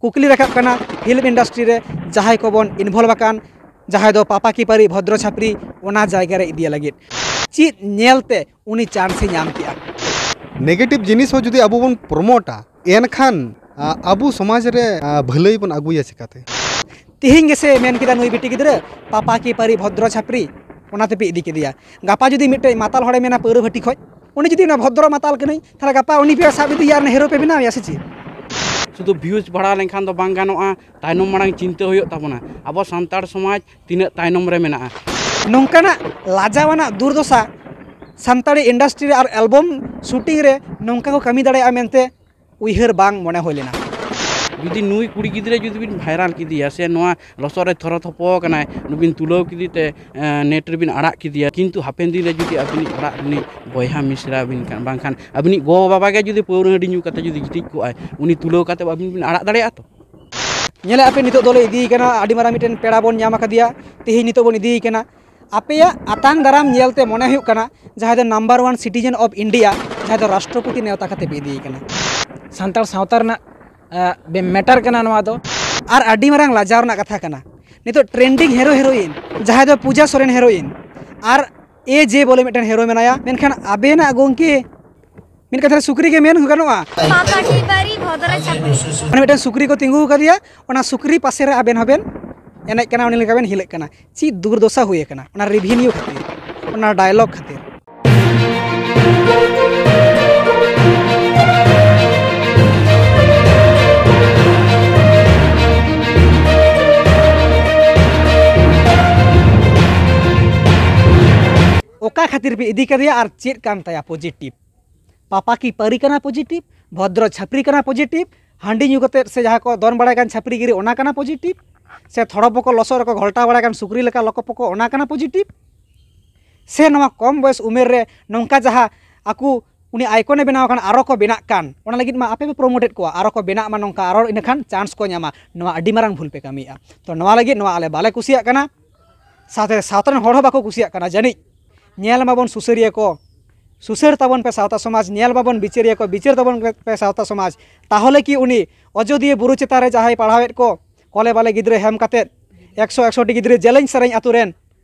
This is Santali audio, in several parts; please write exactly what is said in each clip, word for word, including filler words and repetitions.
ᱠᱩᱠᱞᱤ ᱨᱟᱠᱟᱵ ᱠᱟᱱᱟ, ᱯᱷᱤᱞᱢ ᱤᱱᱰᱟᱥᱴᱨᱤ ᱨᱮ ᱡᱟᱦᱟᱸᱭ ᱠᱚᱵᱚᱱ ᱤᱱᱵᱷᱚᱞᱵᱷ ᱟᱠᱟᱱ, ᱡᱟᱦᱟᱸᱭ ᱫᱚ ᱯᱟᱯᱟ ᱠᱤ ᱯᱟᱨᱤ ᱵᱷᱚᱫᱨᱚ ᱪᱷᱟᱯᱨᱤ, ᱚᱱᱟ ᱡᱟᱭᱜᱟ ᱨᱮ ᱤᱫᱤᱭᱮ ᱞᱟᱹᱜᱤᱫ ᱪᱮᱫ ᱧᱮᱞ ᱛᱮ ᱩᱱᱤ ᱪᱟᱱᱥ ᱮ ᱧᱟᱢ ᱠᱮᱜᱼᱟ? ᱱᱮᱜᱮᱴᱤᱵᱷ ᱡᱤᱱᱤᱥ ᱦᱚᱸ ᱡᱩᱫᱤ ᱟᱵᱚ ᱵᱚᱱ ᱯᱨᱚᱢᱳᱴᱟ, ᱮᱱᱠᱷᱟᱱ, ᱟ, ᱟᱵᱚ ᱥᱚᱢᱟᱡᱽ ᱨᱮ, ᱟ, ᱵᱷᱟᱹᱞᱟᱹᱭ ᱵᱚᱱ ᱟᱹᱜᱩᱭᱟ ᱪᱤᱠᱟᱹᱛᱮ? ᱛᱤᱦᱤᱧ ᱜᱮᱥᱮ ᱢᱮᱱ ᱠᱮᱫᱟ ᱱᱩᱭ ᱵᱤᱴᱤ ᱜᱤᱫᱽᱨᱟᱹ, ᱯᱟᱯᱟ ᱠᱤ ᱯᱟᱨᱤ ᱵᱷᱚᱫᱨᱚ ᱪᱷᱟᱯᱨᱤ, ᱚᱱᱟ ᱛᱮᱯᱮ ᱤᱫᱤ ᱠᱮᱫᱮᱭᱟ᱾ ᱜᱟᱯᱟ ᱡᱩᱫᱤ ᱢᱤᱫᱴᱮᱡ ᱢᱟᱛᱟᱞ ᱦᱚᱲᱮ ᱢᱮᱱᱟ ᱯᱟᱹᱣᱨᱟᱹ ᱵᱷᱟᱹᱴᱤ ᱠᱷᱚᱡ, ᱩᱱᱤ ᱡᱩᱫᱤ ᱚᱱᱟ ᱵᱷᱚᱫᱨᱚ ᱢᱟᱛᱟᱞ ᱠᱟᱹᱱᱟᱹᱧ, ᱛᱟᱦᱞᱮ ᱜᱟᱯᱟ ᱩᱱᱤ ᱯᱮ ᱥᱟᱵ ᱤᱫᱤᱭᱟ ᱟᱨ ᱦᱤᱨᱳ ᱯᱮ ᱵᱮᱱᱟᱣᱮᱭᱟ ᱥᱮ ᱪᱮᱫ? ᱥᱩᱫᱷᱩ ᱵᱷᱤᱭᱩᱡᱽ ᱵᱟᱲᱦᱟᱣ ᱞᱮᱱᱠᱷᱟᱱ ᱫᱚ ᱵᱟᱝ ᱜᱟᱱᱚᱜᱼᱟ, ᱛᱟᱭᱱᱚᱢ ᱢᱟᱲᱟᱝ ᱪᱤᱱᱛᱟᱹ ᱦᱩᱭᱩᱜ ᱛᱟᱵᱚᱱᱟ᱾ ᱟᱵᱚ ᱥᱟᱱᱛᱟᱲ ᱥᱚᱢᱟᱡᱽ ᱛᱤᱱᱟᱹᱜ ᱛᱟᱭᱱᱚᱢ ᱨᱮ ᱢᱮᱱᱟᱜᱼᱟ᱾ ᱱᱚᱝᱠᱟᱱᱟᱜ ᱞᱟᱡᱟᱣᱟᱱᱟᱜ ᱫᱩᱨᱫᱚᱥᱟ ᱥᱟᱱᱛᱟᱲᱤ ᱤᱱᱰᱟᱥᱴᱨᱤ ᱨᱮ ᱟᱨ ᱮᱞᱵᱚᱢ ᱥᱩᱴᱤᱝ ᱨᱮ ᱱᱚᱝᱠᱟ ᱠᱚ ᱠᱟᱹᱢᱤ ᱫᱟᱲᱮᱭᱟᱜᱼᱟ ᱢᱮᱱᱛᱮ ᱩᱭᱦᱟᱹᱨ ᱵᱟᱝ ᱢᱚᱱᱮ ᱦᱩᱭ ᱞᱮᱱᱟ᱾ ᱡᱩᱫᱤ ᱱᱩᱭ ᱠᱩᱲᱤ ᱜᱤᱫᱽᱨᱟᱹ ᱡᱩᱫᱤ ᱵᱤᱱ ᱵᱷᱟᱭᱨᱟᱞ ᱠᱮᱫᱮᱭᱟ ᱥᱮ ᱱᱚᱣᱟ ᱞᱚᱥᱚᱫ ᱨᱮ ᱛᱷᱚᱨᱚ ᱛᱷᱚᱯᱚ ᱟᱠᱟᱱᱟᱭ, ᱱᱩᱵᱤᱱ ᱛᱩᱞᱟᱹᱣ ᱠᱮᱫᱮ ᱛᱮ, ᱮᱸ, ᱱᱮᱴ ᱨᱮᱵᱤᱱ ᱟᱲᱟᱜ ᱠᱮᱫᱮᱭᱟ, ᱠᱤᱱᱛᱩ ᱦᱟᱯᱮᱱ ᱫᱤᱱ ᱨᱮ ᱡᱩᱫᱤ ᱟᱹᱵᱤᱱᱤᱡ ᱚᱲᱟᱜ ᱨᱤᱱᱤᱡ ᱵᱚᱭᱦᱟ ᱢᱤᱥᱨᱟ ᱵᱤᱱ ᱠᱷᱟᱱ, ᱵᱟᱝᱠᱷᱟᱱ ᱟᱹᱵᱤᱱᱤᱡ ᱜᱚ ᱵᱟᱵᱟ ᱜᱮ ᱡᱩᱫᱤ ᱯᱟᱹᱣᱨᱟᱹ ᱦᱟᱺᱰᱤ ᱧᱩ ᱠᱟᱛᱮ ᱡᱩᱫᱤ ᱜᱤᱛᱤᱡ ᱠᱚᱜᱼᱟᱭ, ᱩᱱᱤ ᱛᱩᱞᱟᱹᱣ ᱠᱟᱛᱮ ᱟᱹᱵᱤᱱ ᱵᱤᱱ ᱟᱲᱟᱜ ᱫᱟᱲᱮᱭᱟᱜᱼᱟ ᱛᱚ? ᱧᱮᱞᱮᱫ ᱟᱯᱮ, ᱱᱤᱛᱚᱜ ᱫᱚᱞᱮ ᱤᱫᱤᱭᱮ ᱠᱟᱱᱟ, ᱟᱹᱰᱤ ᱢᱟᱨᱟᱝ ᱢᱤᱫᱴᱮᱱ ᱯᱮᱲᱟ ᱵᱚᱱ ᱧᱟᱢ ᱟᱠᱟᱫᱮᱭᱟ, ᱛᱮᱦᱮᱧ ᱱᱤᱛᱚᱜ ᱵᱚᱱ ᱤᱫᱤᱭᱮ ᱠᱟᱱᱟ᱾ ᱟᱯᱮᱭᱟᱜ ᱟᱛᱟᱝ ᱫᱟᱨᱟᱢ ᱧᱮᱞᱛᱮ ᱢᱚᱱᱮ ᱦᱩᱭᱩᱜ ᱠᱟᱱᱟ, ᱡᱟᱦᱟᱸᱭ ᱫᱚ number one citizen of India, ᱡᱟᱦᱟᱸᱭ ᱫᱚ ᱨᱟᱥᱴᱨᱚᱯᱚᱛᱤ ᱱᱮᱣᱛᱟ ᱠᱟᱛᱮ ᱯᱮ ᱤᱫᱤᱭᱮ ᱠᱟᱱᱟ᱾ ᱥᱟᱱᱛᱟᱲ ᱥᱟᱶᱛᱟ ᱨᱮᱱᱟᱜ, ᱟ, ᱵᱮ-, ᱢᱮᱴᱟᱨ ᱠᱟᱱᱟ ᱱᱚᱣᱟ ᱫᱚ᱾ ᱟᱨ ᱟᱹᱰᱤ ᱢᱟᱨᱟᱝ ᱞᱟᱡᱟᱣ ᱨᱮᱱᱟᱜ ᱠᱟᱛᱷᱟ ᱠᱟᱱᱟ, ᱱᱤᱛᱚᱜ ᱴᱨᱮᱱᱰᱤᱝ ᱦᱤᱨᱳ ᱦᱤᱨᱳᱭᱤᱱ ᱡᱟᱦᱟᱸᱭ ᱫᱚ ᱯᱩᱡᱟ ᱥᱚᱨᱮᱱ ᱦᱤᱨᱳᱭᱤᱱ ᱟᱨ ᱮ ᱡᱮ ᱵᱚᱞᱮ ᱢᱤᱫᱴᱮᱱ ᱦᱤᱨᱳ ᱢᱮᱱᱟᱭᱟ, ᱢᱮᱱᱠᱷᱟᱱ ᱟᱵᱮᱱᱟᱜ ᱜᱚᱝᱠᱮ ᱢᱤᱫ ᱠᱟᱛᱷᱟ ᱨᱮ ᱥᱩᱠᱨᱤ ᱜᱮ ᱢᱮᱱ ᱜᱟᱱᱚᱜᱼᱟ᱾ ᱯᱟᱯᱟ ᱠᱤ ᱯᱟᱨᱤ ᱵᱷᱚᱫᱨᱚ ᱪᱷᱟᱯᱨᱤ᱾ ᱢᱟᱱᱮ ᱢᱤᱫᱴᱮᱱ ᱥᱩᱠᱨᱤ ᱠᱚ ᱛᱤᱸᱜᱩ ᱟᱠᱟᱫᱮᱭᱟ, ᱚᱱᱟ ᱥᱩᱠᱨᱤ ᱯᱟᱥᱮ ᱨᱮ ᱟᱵᱮᱱ ᱦᱚᱸᱵᱮᱱ ᱮᱱᱮᱡ ᱠᱟᱱᱟ, ᱩᱱᱤ ᱞᱮᱠᱟ ᱵᱮᱱ ᱦᱤᱞᱟᱹᱜ ᱠᱟᱱᱟ᱾ ᱪᱮᱫ ᱫᱩᱨᱫᱚᱥᱟ ᱦᱩᱭ ᱟᱠᱟᱱᱟ ᱚᱱᱟ ᱨᱮᱵᱷᱤᱱᱤᱭᱩ ᱠᱷᱟᱹᱛᱤᱨ, ᱚᱱᱟ ᱰᱟᱭᱞᱚᱜᱽ ᱠᱷᱟᱹᱛᱤᱨ? ᱚᱠᱟ ᱠᱷᱟᱹᱛᱤᱨ ᱯᱮ ᱤᱫᱤ ᱠᱟᱫᱮᱭᱟ ᱟᱨ ᱪᱮᱫ ᱠᱟᱱ ᱛᱟᱭᱟ ᱯᱚᱡᱤᱴᱤᱵᱷ? ᱯᱟᱯᱟ ᱠᱤ ᱯᱟᱹᱨᱤ ᱠᱟᱱᱟ ᱯᱚᱡᱤᱴᱤᱵᱷ, ᱵᱷᱚᱫᱨᱚ ᱪᱷᱟᱹᱯᱨᱤ ᱠᱟᱱᱟ ᱯᱚᱡᱤᱴᱤᱵᱷ, ᱦᱟᱺᱰᱤ ᱧᱩ ᱠᱟᱛᱮᱫ ᱥᱮ ᱡᱟᱦᱟᱸ ᱠᱚ ᱫᱚᱱ ᱵᱟᱲᱟᱭ ᱠᱟᱱ ᱪᱷᱟᱹᱯᱨᱤ ᱜᱤᱨᱤ, ᱚᱱᱟ ᱠᱟᱱᱟ ᱯᱚᱡᱤᱴᱤᱵᱷ? ᱥᱮ ᱛᱷᱚᱲᱚ ᱯᱚᱠᱚ ᱞᱚᱥᱚᱫ ᱨᱮᱠᱚ ᱜᱷᱚᱞᱴᱟᱣ ᱵᱟᱲᱟᱭ ᱠᱟᱱ ᱥᱩᱠᱨᱤ ᱞᱮᱠᱟ ᱞᱚᱠᱚ ᱯᱚᱠᱚ, ᱚᱱᱟ ᱠᱟᱱᱟ ᱯᱚᱡᱤᱴᱤᱵᱷ? ᱥᱮ ᱱᱚᱣᱟ ᱠᱚᱢ ᱵᱚᱭᱮᱥ ᱩᱢᱮᱨ ᱨᱮ ᱱᱚᱝᱠᱟ ᱡᱟᱦᱟᱸ ᱟᱠᱚ ᱩᱱᱤ ᱟᱭᱠᱚᱱᱮ ᱵᱮᱱᱟᱣ ᱠᱟᱱ ᱟᱨᱚ ᱠᱚ ᱵᱮᱱᱟᱜ ᱠᱟᱱ, ᱚᱱᱟ ᱞᱟᱹᱜᱤᱫ ᱢᱟ ᱟᱯᱮ ᱯᱮ ᱯᱨᱚᱢᱳᱴᱮᱫ ᱠᱚᱣᱟ, ᱟᱨᱚ ᱠᱚ ᱵᱮᱱᱟᱜ ᱢᱟ ᱱᱚᱝᱠᱟ, ᱟᱨᱚ ᱤᱱᱟᱹᱠᱷᱟᱱ ᱪᱟᱱᱥ ᱠᱚ ᱧᱟᱢᱟ, ᱱᱚᱣᱟ ᱟᱹᱰᱤ ᱢᱟᱨᱟᱝ ᱵᱷᱩᱞ ᱯᱮ ᱠᱟᱹᱢᱤᱭᱮᱫᱼᱟ᱾ ᱛᱚ ᱱᱚᱣᱟ ᱞᱟᱹᱜᱤᱫ ᱱᱚᱣᱟ ᱟᱞᱮ ᱵᱟᱞᱮ ᱠᱩᱥᱤᱭᱟᱜ ᱠᱟᱱᱟ᱾ ᱥᱟᱶᱛᱮ ᱥᱟᱶᱛᱟ ᱨᱮᱱ ᱦᱚᱲ ᱦᱚᱸ ᱵᱟᱠᱚ ᱠᱩᱥᱤᱭᱟᱜ ᱠᱟᱱᱟ ᱡᱟᱹᱱᱤᱡ᱾ ᱧᱮᱞ ᱢᱟᱵᱚᱱ ᱥᱩᱥᱟᱹᱨᱤᱭᱟᱹ ᱠᱚ, ᱥᱩᱥᱟᱹᱨ ᱛᱟᱵᱚᱱ ᱯᱮ ᱥᱟᱶᱛᱟ ᱥᱚᱢᱟᱡᱽ, ᱧᱮᱞ ᱢᱟᱵᱚᱱ ᱵᱤᱪᱟᱹᱨᱤᱭᱟᱹ ᱠᱚ, ᱵᱤᱪᱟᱹᱨ ᱛᱟᱵᱚᱱ ᱯᱮ ᱥᱟᱶᱛᱟ ᱥᱚᱢᱟᱡᱽ᱾ ᱛᱟᱦᱚᱞᱮ ᱠᱤ ᱩᱱᱤ ᱚᱡᱳᱫᱤᱭᱟᱹ ᱵᱩᱨᱩ ᱪᱮᱛᱟᱱ ᱨᱮ ᱡᱟᱦᱟᱸᱭ ᱯᱟᱲᱦᱟᱣᱮᱫ ᱠᱚ ᱠᱚᱞᱮ ᱵᱟᱞᱮ ᱜᱤᱫᱽᱨᱟᱹ ᱦᱮᱢ ᱠᱟᱛᱮᱫ ᱮᱠᱥᱚ ᱮᱠᱥᱚ ᱴᱤ ᱜᱤᱫᱽᱨᱟᱹ ᱡᱮᱞᱮᱧ ᱥᱮᱨᱮᱧ ᱟᱛᱳ ᱨᱮᱱ,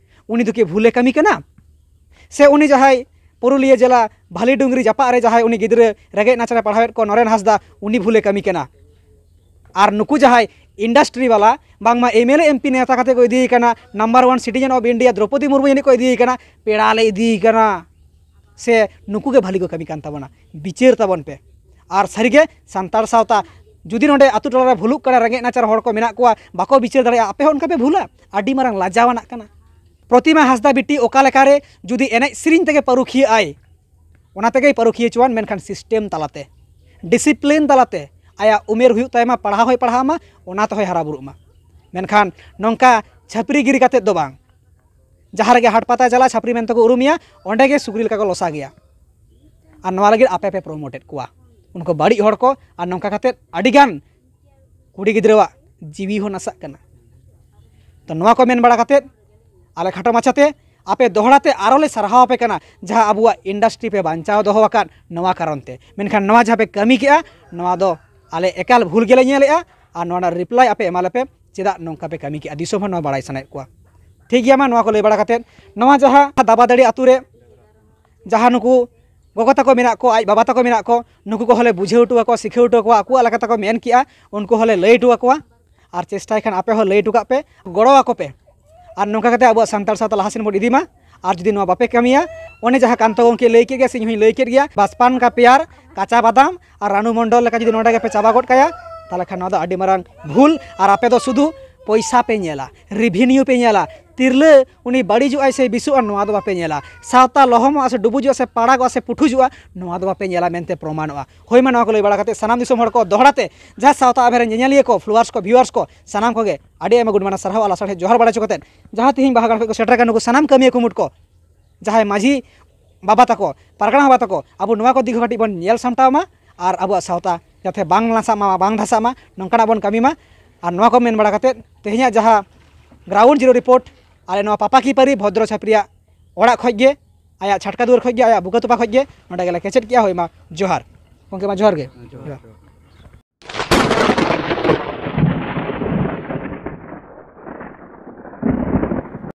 ᱩᱱᱤ ᱫᱚ ᱠᱤ ᱵᱷᱩᱞᱮ ᱠᱟᱹᱢᱤ ᱠᱟᱱᱟ? ᱥᱮ ᱩᱱᱤ ᱡᱟᱦᱟᱸᱭ ᱯᱩᱨᱩᱞᱤᱭᱟᱹ ᱡᱮᱞᱟ ᱵᱷᱟᱞᱤᱰᱩᱝᱨᱤ ᱡᱟᱯᱟᱜ ᱨᱮ ᱡᱟᱦᱟᱸᱭ ᱩᱱᱤ ᱜᱤᱫᱽᱨᱟᱹ ᱨᱮᱸᱜᱮᱡ ᱱᱟᱪᱟᱨᱮ ᱯᱟᱲᱦᱟᱣᱮᱫ ᱠᱚ ᱱᱚᱨᱮᱱ ᱦᱟᱸᱥᱫᱟ, ᱩᱱᱤ ᱵᱷᱩᱞᱮ ᱠᱟᱹᱢᱤ ᱠᱟᱱᱟ? ᱟᱨ ᱱᱩᱠᱩ ᱡᱟᱦᱟᱸᱭ ᱤᱱᱰᱟᱥᱴᱨᱤ ᱵᱟᱞᱟ ᱵᱟᱝᱢᱟ M L A M P ᱱᱮᱛᱟ ᱠᱟᱛᱮ ᱠᱚ ᱤᱫᱤᱭᱮ ᱠᱟᱱᱟ, number one citizen of India Droupadi Murmu ᱡᱟᱹᱱᱤᱡ ᱠᱚ ᱤᱫᱤᱭᱮ ᱠᱟᱱᱟ, ᱯᱮᱲᱟ ᱞᱮ ᱤᱫᱤᱭᱮ ᱠᱟᱱᱟ, ᱥᱮ ᱱᱩᱠᱩ ᱜᱮ ᱵᱷᱟᱹᱞᱤ ᱠᱚ ᱠᱟᱹᱢᱤ ᱠᱟᱱ ᱛᱟᱵᱚᱱᱟ? ᱵᱤᱪᱟᱹᱨ ᱛᱟᱵᱚᱱ ᱯᱮ᱾ ᱟᱨ ᱥᱟᱹᱨᱤᱜᱮ ᱥᱟᱱᱛᱟᱲ ᱥᱟᱶᱛᱟ ᱡᱩᱫᱤ ᱱᱚᱰᱮ ᱟᱛᱳ ᱴᱚᱞᱟ ᱨᱮ ᱵᱷᱩᱞᱩᱜ ᱠᱟᱱᱟ, ᱨᱮᱸᱜᱮᱡ ᱱᱟᱪᱟᱨ ᱦᱚᱲ ᱠᱚ ᱢᱮᱱᱟᱜ ᱠᱚᱣᱟ, ᱵᱟᱠᱚ ᱵᱤᱪᱟᱹᱨ ᱫᱟᱲᱮᱭᱟᱜᱼᱟ, ᱟᱯᱮ ᱦᱚᱸ ᱚᱱᱠᱟ ᱯᱮ ᱵᱷᱩᱞᱟ? ᱟᱹᱰᱤ ᱢᱟᱨᱟᱝ ᱞᱟᱡᱟᱣᱟᱱᱟᱜ ᱠᱟᱱᱟ᱾ ᱯᱨᱚᱛᱤᱢᱟ ᱦᱟᱸᱥᱫᱟ ᱵᱤᱴᱤ ᱚᱠᱟ ᱞᱮᱠᱟᱨᱮ ᱡᱩᱫᱤ ᱮᱱᱮᱡ ᱥᱮᱨᱮᱧ ᱛᱮᱜᱮ ᱯᱟᱹᱨᱩᱠᱷᱤᱭᱟᱹᱜ ᱟᱭ, ᱚᱱᱟ ᱛᱮᱜᱮᱭ ᱯᱟᱹᱨᱩᱠᱷᱤᱭᱟᱹ ᱦᱚᱪᱚᱣᱟᱱ, ᱢᱮᱱᱠᱷᱟᱱ ᱥᱤᱥᱴᱮᱢ ᱛᱟᱞᱟᱛᱮ, ᱰᱤᱥᱤᱯᱞᱤᱱ ᱛᱟᱞᱟᱛᱮ, ᱟᱭᱟᱜ ᱩᱢᱮᱨ ᱦᱩᱭᱩᱜ ᱛᱟᱭᱢᱟ, ᱯᱟᱲᱦᱟᱣ ᱦᱚᱸᱭ ᱯᱟᱲᱦᱟᱜ ᱢᱟ, ᱚᱱᱟ ᱛᱮᱦᱚᱸᱭ ᱦᱟᱨᱟ ᱵᱩᱨᱩᱜ ᱢᱟ᱾ ᱢᱮᱱᱠᱷᱟᱱ ᱱᱚᱝᱠᱟ ᱪᱷᱟᱹᱯᱨᱤ ᱜᱤᱨᱤ ᱠᱟᱛᱮᱫ ᱫᱚ ᱵᱟᱝ᱾ ᱡᱟᱦᱟᱸ ᱨᱮᱜᱮ ᱦᱟᱴ ᱯᱟᱛᱟ ᱪᱟᱞᱟᱜ, ᱪᱷᱟᱹᱯᱨᱤ ᱢᱮᱱᱛᱮ ᱠᱚ ᱩᱨᱩᱢᱮᱭᱟ, ᱚᱸᱰᱮ ᱜᱮ ᱥᱩᱠᱨᱤ ᱞᱮᱠᱟ ᱠᱚ ᱞᱚᱥᱟ ᱜᱮᱭᱟ᱾ ᱟᱨ ᱱᱚᱣᱟ ᱞᱟᱹᱜᱤᱫ ᱟᱯᱮ ᱯᱮ ᱯᱨᱚᱢᱳᱴᱮᱫ ᱠᱚᱣᱟ, ᱩᱱᱠᱩ ᱵᱟᱹᱲᱤᱡ ᱦᱚᱲ ᱠᱚ᱾ ᱟᱨ ᱱᱚᱝᱠᱟ ᱠᱟᱛᱮᱫ ᱟᱹᱰᱤᱜᱟᱱ ᱠᱩᱲᱤ ᱜᱤᱫᱽᱨᱟᱹᱣᱟᱜ ᱡᱤᱣᱤ ᱦᱚᱸ ᱱᱟᱥᱟᱜ ᱠᱟᱱᱟ᱾ ᱛᱚ ᱱᱚᱣᱟ ᱠᱚ ᱢᱮᱱ ᱵᱟᱲᱟ ᱠᱟᱛᱮᱫ ᱟᱞᱮ ᱠᱷᱟᱴᱚ ᱢᱟᱪᱷᱟᱛᱮ ᱟᱯᱮ ᱫᱚᱦᱲᱟ ᱛᱮ ᱟᱨᱚ ᱞᱮ ᱥᱟᱨᱦᱟᱣ ᱟᱯᱮ ᱠᱟᱱᱟ, ᱡᱟᱦᱟᱸ ᱟᱵᱚᱣᱟᱜ ᱤᱱᱰᱟᱥᱴᱨᱤ ᱯᱮ ᱵᱟᱧᱪᱟᱣ ᱫᱚᱦᱚ ᱟᱠᱟᱫ ᱱᱚᱣᱟ ᱠᱟᱨᱚᱱ ᱛᱮ᱾ ᱢᱮᱱᱠᱷᱟᱱ ᱱᱚᱣᱟ ᱡᱟᱦᱟᱸ ᱯᱮ ᱠᱟᱹᱢᱤ ᱠᱮᱜᱼᱟ, ᱱᱚᱣᱟ ᱫᱚ ᱟᱞᱮ ᱮᱠᱟᱞ ᱵᱷᱩᱞ ᱜᱮᱞᱮ ᱧᱮᱞᱮᱜᱼᱟ᱾ ᱟᱨ ᱱᱚᱣᱟ ᱨᱮᱱᱟᱜ ᱨᱤᱯᱞᱟᱭ ᱟᱯᱮ ᱮᱢᱟ ᱞᱮᱯᱮ, ᱪᱮᱫᱟᱜ ᱱᱚᱝᱠᱟ ᱯᱮ ᱠᱟᱹᱢᱤ ᱠᱮᱜᱼᱟ, ᱫᱤᱥᱚᱢ ᱦᱚᱲ ᱱᱚᱣᱟ ᱵᱟᱲᱟᱭ ᱥᱟᱱᱟᱭᱮᱫ ᱠᱚᱣᱟ᱾ ᱴᱷᱤᱠ ᱜᱮᱭᱟ, ᱢᱟ ᱱᱚᱣᱟ ᱠᱚ ᱞᱟᱹᱭ ᱵᱟᱲᱟ ᱠᱟᱛᱮᱫ, ᱱᱚᱣᱟ ᱡᱟᱦᱟᱸ ᱫᱟᱵᱟᱫᱟᱹᱲᱤ ᱟᱛᱳ ᱨᱮ ᱡᱟᱦᱟᱸ ᱱᱩᱠᱩ ᱜᱚᱜᱚ ᱛᱟᱠᱚ ᱢᱮᱱᱟᱜ ᱠᱚ, ᱟᱡ ᱵᱟᱵᱟ ᱛᱟᱠᱚ ᱢᱮᱱᱟᱜ ᱠᱚ, ᱱᱩᱠᱩ ᱠᱚᱦᱚᱸ ᱞᱮ ᱵᱩᱡᱷᱟᱹᱣ ᱦᱚᱴᱚ ᱟᱠᱚᱣᱟ, ᱥᱤᱠᱷᱟᱹᱣ ᱦᱚᱴᱚ ᱟᱠᱚᱣᱟ, ᱟᱠᱚᱣᱟᱜ ᱞᱮᱠᱟ ᱛᱮᱠᱚ ᱢᱮᱱ ᱠᱮᱜᱼᱟ, ᱩᱱᱠᱩ ᱦᱚᱸᱞᱮ ᱞᱟᱹᱭ ᱦᱚᱴᱚ ᱟᱠᱚᱣᱟ᱾ ᱟᱨ ᱪᱮᱥᱴᱟᱭ ᱠᱷᱟᱱ ᱟᱯᱮ ᱦᱚᱸ ᱞᱟᱹᱭ ᱦᱚᱴᱚ ᱠᱟᱜ ᱯᱮ, ᱜᱚᱲᱚ ᱟᱠᱚ ᱯᱮ᱾ ᱟᱨ ᱱᱚᱝᱠᱟ ᱠᱟᱛᱮ ᱟᱵᱚᱣᱟᱜ ᱥᱟᱱᱛᱟᱲ ᱥᱟᱶᱛᱟ ᱞᱟᱦᱟ ᱥᱮᱱ ᱵᱚᱱ ᱤᱫᱤ ᱢᱟ᱾ ᱟᱨ ᱡᱩᱫᱤ ᱱᱚᱣᱟ ᱵᱟᱯᱮ ᱠᱟᱹᱢᱤᱭᱟ, ᱚᱱᱮ ᱡᱟᱦᱟᱸ ᱠᱟᱱᱛᱚ ᱜᱚᱢᱠᱮ ᱞᱟᱹᱭ ᱠᱮᱫ ᱜᱮᱭᱟ, ᱥᱮ ᱤᱧ ᱦᱚᱸᱧ ᱞᱟᱹᱭ ᱠᱮᱫ ᱜᱮᱭᱟ, ᱵᱟᱥᱯᱟᱱ ᱠᱟ ᱯᱮᱭᱟᱨ ᱠᱟᱪᱟ ᱵᱟᱫᱟᱢ ᱟᱨ ᱨᱟᱱᱩ ᱢᱚᱱᱰᱚᱞ ᱞᱮᱠᱟ ᱡᱩᱫᱤ ᱱᱚᱰᱮ ᱜᱮᱯᱮ ᱪᱟᱵᱟ ᱜᱚᱫ ᱠᱟᱭᱟ, ᱛᱟᱦᱚᱞᱮ ᱠᱷᱟᱱ ᱱᱚᱣᱟ ᱫᱚ ᱟᱹᱰᱤ ᱢᱟᱨᱟᱝ ᱵᱷᱩᱞ᱾ ᱟᱨ ᱟᱯᱮ ᱫᱚ ᱥᱩᱫᱷᱩ ᱯᱚᱭᱥᱟ ᱯᱮ ᱧᱮᱞᱟ, ᱨᱤᱵᱷᱤᱱᱤᱭᱩ ᱯᱮ ᱧᱮᱞᱟ, ᱛᱤᱨᱞᱟᱹ ᱩᱱᱤ ᱵᱟᱹᱲᱤᱡᱚᱜ ᱟᱭ ᱥᱮ ᱵᱮᱥᱚᱜᱼᱟ, ᱱᱚᱣᱟ ᱫᱚ ᱵᱟᱯᱮ ᱧᱮᱞᱟ᱾ ᱥᱟᱶᱛᱟ ᱞᱚᱦᱚᱢᱚᱜᱼᱟ ᱥᱮ ᱰᱩᱵᱩᱡᱚᱜᱼᱟ ᱥᱮ ᱯᱟᱲᱟᱜᱚᱜᱼᱟ ᱥᱮ ᱯᱩᱴᱷᱩᱡᱚᱜᱼᱟ, ᱱᱚᱣᱟ ᱫᱚ ᱵᱟᱯᱮ ᱧᱮᱞᱟ ᱢᱮᱱᱛᱮ ᱯᱨᱚᱢᱟᱱᱚᱜᱼᱟ᱾ ᱦᱳᱭ, ᱢᱟ ᱱᱚᱣᱟ ᱠᱚ ᱞᱟᱹᱭ ᱵᱟᱲᱟ ᱠᱟᱛᱮ ᱥᱟᱱᱟᱢ ᱫᱤᱥᱚᱢ ᱦᱚᱲ ᱠᱚ ᱫᱚᱦᱲᱟ ᱛᱮ ᱡᱟᱦᱟᱸ ᱥᱟᱶᱛᱟ ᱟᱵᱷᱮ ᱨᱮᱱ ᱧᱮᱧᱮᱞᱤᱭᱟᱹ ᱠᱚ, ᱯᱷᱞᱳᱣᱟᱨᱥ ᱠᱚ, ᱵᱷᱤᱣᱟᱨᱥ ᱠᱚ, ᱥᱟᱱᱟᱢ ᱠᱚᱜᱮ ᱟᱹᱰᱤ ᱟᱭᱢᱟ ᱜᱩᱰ ᱢᱟᱱᱟ ᱥᱟᱨᱦᱟᱣ ᱟᱨ ᱞᱟᱥᱟᱲᱦᱮᱫ ᱡᱚᱦᱟᱨ ᱵᱟᱲᱟ ᱦᱚᱪᱚ ᱠᱟᱛᱮ, ᱡᱟᱦᱟᱸ ᱛᱤᱦᱤᱧ ᱵᱟᱦᱟ ᱜᱟᱲ ᱠᱷᱚᱱ ᱠᱚ ᱥᱮᱴᱮᱨ ᱟᱠᱟᱱ ᱱᱩᱠᱩ ᱥᱟᱱᱟᱢ ᱠᱟᱹᱢᱤᱭᱟᱹ ᱠᱩᱢᱩᱴ ᱠᱚ, ᱡᱟᱦᱟᱸᱭ ᱢᱟᱹᱡᱷᱤ ᱵᱟᱵᱟ ᱛᱟᱠᱚ, ᱯᱟᱨᱜᱟᱱᱟ ᱵᱟᱵᱟ ᱛᱟᱠᱚ, ᱟᱵᱚ ᱱᱚᱣᱟ ᱠᱚ ᱫᱤᱠ ᱦᱚᱸ ᱠᱟᱹᱴᱤᱡ ᱵᱚᱱ ᱧᱮᱞ ᱥᱟᱢᱴᱟᱣ ᱢᱟ ᱟᱨ ᱟᱵᱚᱣᱟᱜ ᱥᱟᱶᱛᱟ ᱡᱟᱛᱮ ᱵᱟᱝ ᱞᱟᱥᱟᱜ ᱢᱟ, ᱵᱟᱝ ᱫᱷᱟᱥᱟᱜ ᱢᱟ, ᱱᱚᱝᱠᱟᱱᱟᱜ ᱵᱚᱱ ᱠᱟᱹᱢᱤ ᱢᱟ᱾ ᱟᱨ ᱱᱚᱣᱟ ᱠᱚ ᱢᱮᱱ ᱵᱟᱲᱟ ᱠᱟᱛᱮ ᱛᱮᱦᱮᱧᱟᱜ ᱡᱟᱦᱟᱸ ᱜᱨᱟᱣᱩᱱᱰ ᱡᱤᱨᱳ ᱨᱤᱯᱳᱨᱴ ᱟᱞᱮ ᱱᱚᱣᱟ ᱯᱟᱯᱟᱠᱤ ᱯᱟᱹᱨᱤ ᱵᱷᱚᱫᱨᱚ ᱪᱷᱟᱯᱨᱤᱭᱟᱜ ᱚᱲᱟᱜ ᱠᱷᱚᱱ ᱜᱮ, ᱟᱭᱟᱜ ᱪᱷᱟᱴᱠᱟ ᱫᱩᱣᱟᱹᱨ ᱠᱷᱚᱱ ᱜᱮ, ᱟᱭᱟᱜ ᱵᱩᱠᱟᱹ ᱛᱚᱯᱟ ᱠᱷᱚᱱ ᱜᱮ ᱱᱚᱰᱮ ᱜᱮᱞᱮ ᱠᱮᱪᱮᱫ ᱠᱮᱜᱼᱟ᱾ ᱦᱳᱭ, ᱢᱟ ᱡᱚᱦᱟᱨ ᱜᱚᱢᱠᱮ, ᱢᱟ ᱡᱚᱦᱟᱨ ᱜᱮ᱾ ᱡᱚᱦᱟᱨ, ᱡᱚᱦᱟᱨ᱾